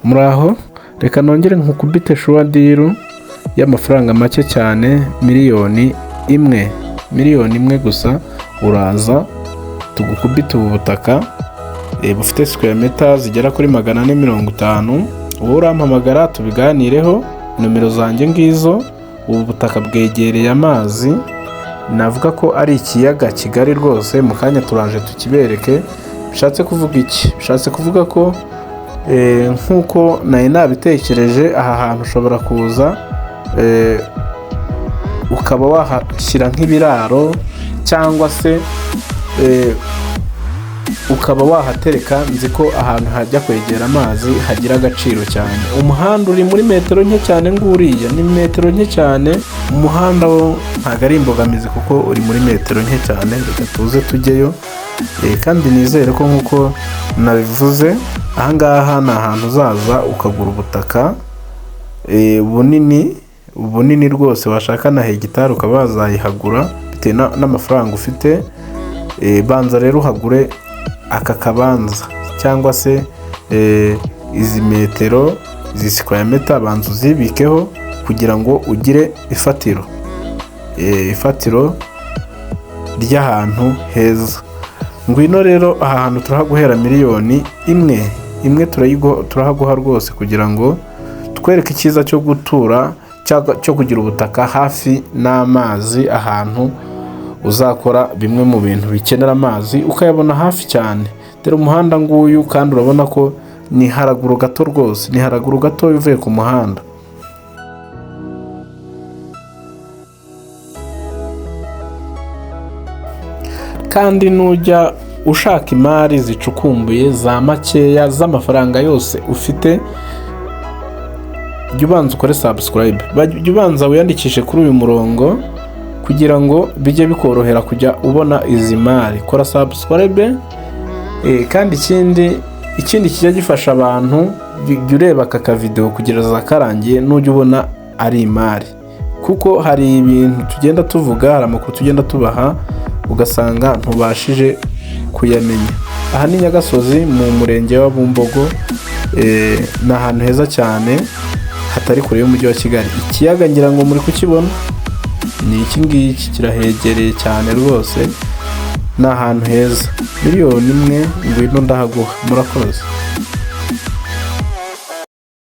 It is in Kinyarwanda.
Muraho, reka nongere nkukubite sure deal y'amafaranga make cyane, 1 miliyoni, 1 miliyoni gusa, uraza tugukubite ubu butaka bufite square meter zigera kuri 450. Wowe urampamagara tubiganireho, nomero zanjye ngizo. Ubu butaka bwegereye amazi, navuga ko ari ikiyaga kigari rwose. Mu kanya turaje tukibereke. Bishatse kuvuga iki? Bishatse kuvuga ko nk'uko nari nabitekereje, aha hantu ushobora kuza ukaba wahashyira nk'ibiraro, cyangwa se ukaba wahatereka. Nzi ko ahantu hajya kwegera amazi hagira agaciro cyane. Umuhanda uri muri metero nke cyane, nguriya ni metero nke cyane. Umuhanda wo ntabwo ari imbogamizi kuko uri muri metero nke cyane. Reka tuze tujyeyo. Kandi nizere ko nk'uko nabivuze, ahangaha ni ahantu uzaza ukagura ubutaka bunini bunini rwose, washaka na hegitari ukaba wazayihagura bitewe n'amafaranga ufite. Banza rero uhagure aka kabanza cyangwa se izi metero, izi square meter, banza uzibikeho kugira ngo ugire ifatiro, ifatiro ry'ahantu heza. Ngwino rero, aha hantu turahaguhera 1 miliyoni. Imwe turahaguha rwose kugira ngo twereke icyiza cyo gutura cyangwa cyo kugira ubutaka hafi n'amazi, ahantu uzakora bimwe mu bintu bikenera amazi ukayabona hafi cyane. Dore umuhanda nguyu, kandi urabona ko ni haraguru gato rwose, ni haraguru gato uvuye ku muhanda. Kandi nujya ushaka imari zicukumbuye za makeya z'amafaranga yose ufite, jya ubanza ukore subscribe, jya ubanza wiyandikishe kuri uyu murongo kugira ngo bijye bikorohera kujya ubona izi mari. Kora subscribe. Kandi ikindi kijya gifasha abantu, jya ureba aka kavidewo kugeza karangiye, nujya ubona ari imari, kuko hari ibintu tugenda tuvuga, hari amakuru tugenda tubaha, ugasanga ntubashije kuyamenya. Aha ni Nyagasozi mu murenge wa Bumbogo, ni ahantu heza cyane hatari kure y'umujyi wa Kigali. Ikiyaga ngira ngo muri kukibona, ni iki ngiki, kirahegereye cyane rwose, ni ahantu heza. 1 miliyoni, ngwino ndahaguha. Murakoze.